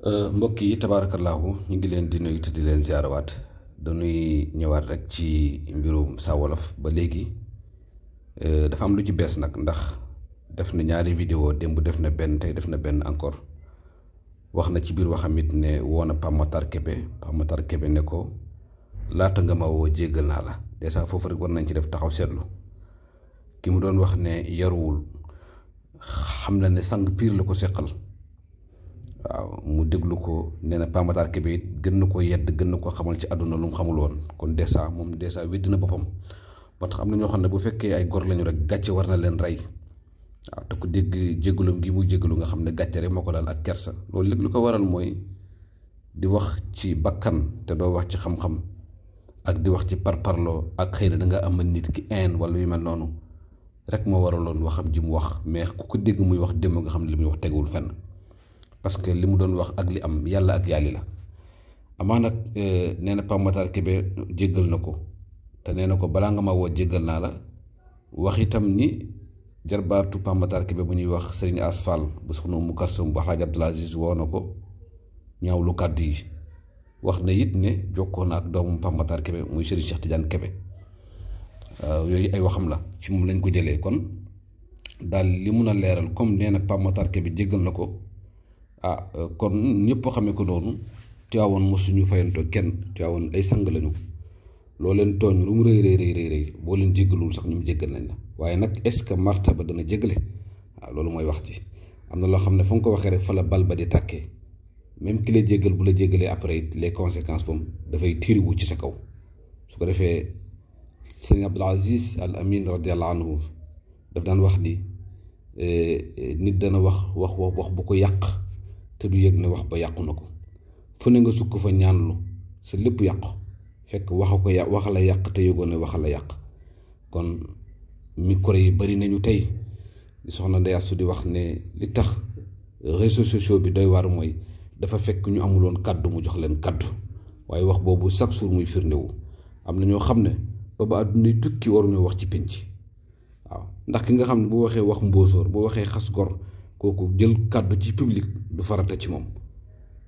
mbokk yi tabaarakallaahu ñu ngi leen di nuyu te di leen ziarawaat dañuy ñëwaat rek ci mbirum Saa Wolof ba léegi dafa am lu ci bees nag ndax def na ñaari vidéo démb def na benn tey def na benn encore wax na ci biir waxam it ne woo na Pape Matar Kébé ne ko laata nga ma woo jéggal naa la dèjà foofu rek war nañ ci def taxaw seetlu ki mu doon wax ne yaruwul xam na ne sang piir la ko seqal. waaw mu déglu ko nee na Pape Matar Kébé it gën na ko yedd gën na ko xamal ci àdduna lu mu xamul woon kon dèjà moom dèjà weddi na boppam moo tax am na ñoo xam ne bu fekkee ay gor lañu rek gàcce war na leen rey waaw te ku dégg jégalum gi mu jégalu nga xam ne gàcce rek moo ko daal ak kersa loolu léegi lu ko waral mooy di wax ci bakkan te doo wax ci xam-xam ak di wax ci parparloo ak xëy na da nga amal nit ki een wala yu mel noonu rek moo waraloon waxam ji mu wax mais ku ko dégg muy wax démb nga xam ne li muy wax teguwul fenn. parce que li mu doon wax ak li am yàlla ak yàlli la amaa nag nee na Pape Matar Kébé jéggal na ko te nee na ko balaa nga ma woo jéggal naa la wax itam ni jarbaatu Pape Matar Kébé bu ñuy wax Serigne As Fall bu soxna Umu Karsum bu Alaaji Abdoul Aziz woo na ko ñaawlu kàddu yi wax na it ne jokkoo na ak doomu Pape Matar Kébé muy Serigne Cheikh Tidiane Kébé yooyu ay waxam la ci moom lañ ko jëlee kon daal li mun a leeral comme nee na Pape Matar Kébé jéggal na ko kon ñëpp xamee ko noonu Tiwaawoon mosuñu fayantoo kenn Tiwaawoon ay sang lañu loo leen tooñ lu mu rëy boo leen jéggalul sax ñoom jéggal nañ la waaye nag est-ce que martaba dana jéggale loolu mooy wax ci am na loo xam ne fa nga ko waxee rek fa la bal ba di tàkkee même ki lay jéggal bu la jéggalee après it les conséquences moom dafay tiiriwu ci sa kaw su ko defee sëñ Abdoul Aziz Al Amin radiyallahu anhu daf daan wax ni nit dana wax bu ko yàq te du yëg ne wax ba yàqu na ko fu ne nga sukk fa ñaanlu sa lépp yàqu fekk wax la yàq te yëgoon ne wax la yàq kon micro yi bari nañu tey di soxna Ndeye Astou di wax ne li tax réseaux sociaux bi doy waar mooy dafa fekk ñu amuloon kàddu mu jox leen kàddu waaye wax boobu chaque jour muy firndewu am na ñoo xam ne ba àdduna tukki waruñoo wax ci pénc waaw ndax ki nga xam ne bu waxee wax mbóosóor bu waxee xas gor kooku jël kàddu ci public du farata ci moom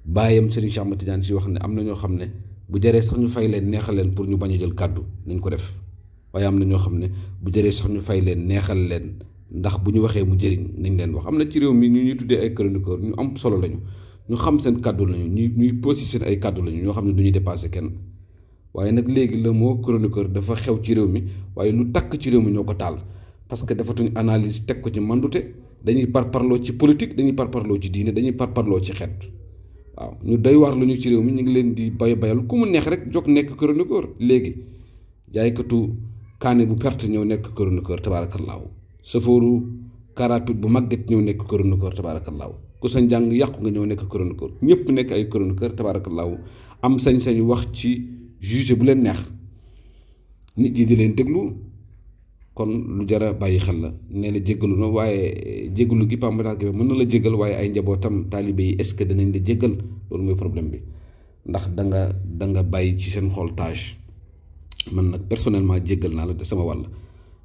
bàyyam Serigne Cheikh Ahmed Tidiane si wax ne am na ñoo xam ne bu jëree sax ñu fay leen neexal leen pour ñu bañ a jël kàddu nañ ko def waaye am na ñoo xam ne bu jëree sax ñu fay leen neexal leen ndax bu ñu waxee mu jëriñ nañ leen wax am na ci réew mi ñu ñuy tuddee ay chroniqueur ñu am solo lañu ñu xam seen kàddu lañu ñuy posi seen ay kàddu lañu ñoo xam ne du ñuy dépassé kenn waaye nag léegi le mot chroniqueur dafa xew ci réew mi waaye lu takk ci réew mi ñoo ko taal parce que dafatuñ analyse teg ko ci mandute dañuy parparloo ci politique dañuy parparloo ci diine dañuy parparloo ci xeet waaw ñu doy waar lu ñu ci réew mi ñu ngi leen di bayal ku mu neex rek jóg nekk chroniqueur léegi jaaykatu kaane bu perte ñëw nekk chroniqueur tabaarakallaahu safooru karapit bu màgget ñëw nekk chroniqueur tabaarakallaahu ku sa njàng yàqu nga ñëw nekk chroniqueur ñëpp nekk ay chroniqueur tabaarakallaahu am sañ-sañu wax ci juge bu leen neex nit ñi di leen déglu kon lu jara bàyyi xel la nee na jéggalu na waaye jéggalu gi Pape Matar Kébé mën na la jéggal waaye ay njabootam taalibe yi est-ce que danañ la jéggal loolu mooy problème bi ndax da nga bàyyi ci seen xol tâche man nag personnellement jéggal naa la de sama wàll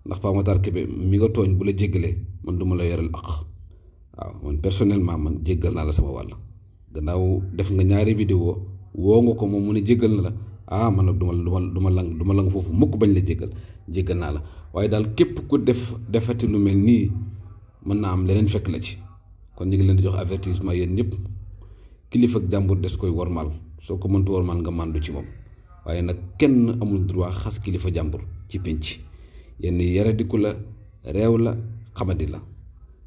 ndax Pape Matar Kébé mi nga tooñ bu la jéggalee man du ma la yoral ak waaw man personnellement man jéggal naa la sama wàll gannaaw def nga ñaari vidéo woo nga ko moom mu ne jéggal na la man nag du ma lang foofu mukk bañ la jéggal naa la waaye daal képp ku defati lu mel nii mën naa am leneen fekk la ci kon ñu ngi leen di jox avertissement yéen ñëpp kilifa ak jàmbur des koy wormaal soo ko mëntu wormaal nga màndu ci moom waaye nag kenn amul droit xas kilifa jàmbur ci pénc yenn yaradiku la réew la xamadi la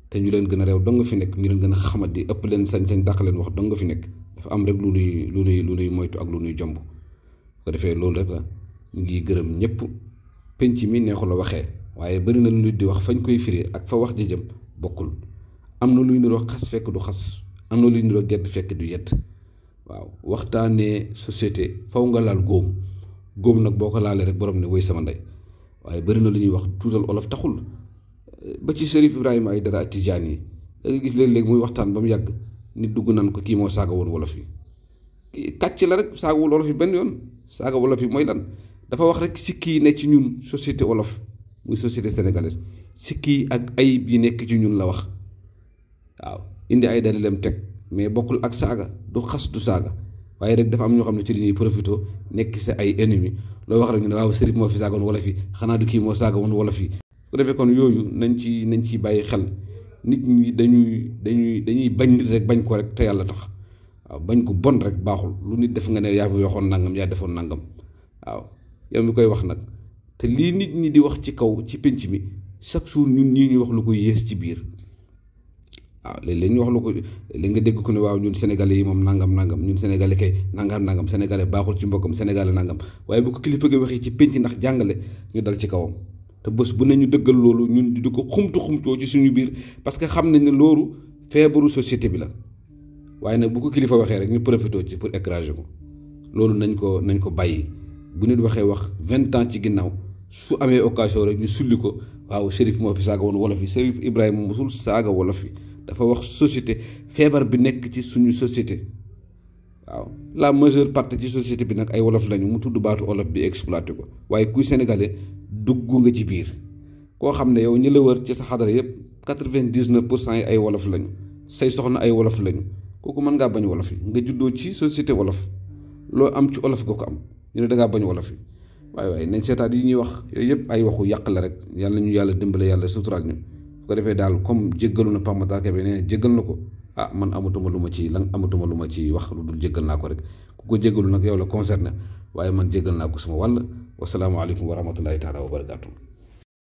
te ñu leen gën a réew dong nga fi nekk ñu leen gën a xamadi ëpp leen sañ-sañ dàq leen wax dong nga fi nekk dafa am rek lu nuy moytu ak lu nuy jomb ko defee loolu rek la ñu ngi gërëm ñëpp penc mi neexu la waxee waaye bari na lu nit di wax fañ koy firi ak fa wax ji jëm bokkul am na luy niroo xas fekk du xas am na luy niroo gedd fekk du yedd waaw waxtaanee société faw nga laal góom nag boo ko laalee rek borom ne woy sama ndey waaye bari na lu ñuy wax tuutal olof taxul ba ci Chérif Ibrahima Aïdara Tidiane yi da nga gis léeg-léeg muy waxtaan ba mu yàgg nit dugg nan ko kii moo saaga woon wolof yi kàcc la rek saagawul wolof yi benn yoon saaga wolof yi mooy lan dafa wax rek sikki yi ne ci ñun société wolof muy société sénégalaise sikki yi ak ayib yi nekk ci ñun la wax waaw indi ay dalilam teg mais bokkul ak saaga du xas du saaga waaye rek dafa am ñoo xam ne ci li ñuy profité nekk sa ay ennemis loo wax rek ñu ne waaw Cherif moo fi saaga woon wala fi xanaa du kii moo saaga woon wala fi su ko defee kon yooyu nañ ciy bàyyi xel nit ñi dañuy bañ nit rek bañ ko rek te yàlla tax waaw bañ ko bon rek baaxul lu nit def nga ne yaa fi waxoon nangam yaa defoon nangam waaw yow mi koy wax nag te lii nit ñi di wax ci kaw ci pénc mi chaque jour ñun ñii ñuy wax lu ko yées ci biir waaw léeg-léeg ñu wax lu ko léegi nga dégg ko ne waaw ñun sénégalais yi moom nangam ñun sénégalais kay nangam sénégalais baaxul ci mbokkam sénégalais nangam waaye bu ko kilifa gi waxee ci pénc ndax jàngale ñu dal ci kawam te bés bu ne ñu dëggal loolu ñun di ko xumtoo ci suñu biir parce que xam nañ ne loolu feebaru société bi la waaye nag bu ko kilifa waxee rek ñu profité ci pour écraser ko loolu nañ ko bàyyi bu nit waxee wax 20 ans ci ginnaaw su amee occasion rek ñu sulli ko waaw Cherif moo fi saaga woon wolof yi Cherif Ibrahima mosul saaga wolof yi dafa wax société feebar bi nekk ci suñu société waaw la majeure partie ci société bi nag ay wolof lañu mu tudd baatu wolof bi exploité ko waaye kuy sénégalais dugg nga ci biir koo xam ne yow ñi la wër ci sa xadara yëpp 99% yi ay wolof lañu say soxna ay wolof lañu kooku mën ngaa bañ wolof yi nga juddoo ci société wolof loo am ci wolof nga ko am ñu ne dangaa bañ wolof yi waaye nañ seetaat yi ñuy wax yooyu yëpp ay waxu yàq la rek yàlla ñu yàlla dimbale yàlla suturaal ñu su ko defee daal comme jéggalu na Pape Matar Kébé ne jéggal na ko man amatuma lu ma ci wax lu dul jéggal naa ko rek ku ko jéggalu nag yow la concerné waaye man jéggal naa ko sama wàll wasalaamaaleykum wa rahmatullahi taala wa barakaatu.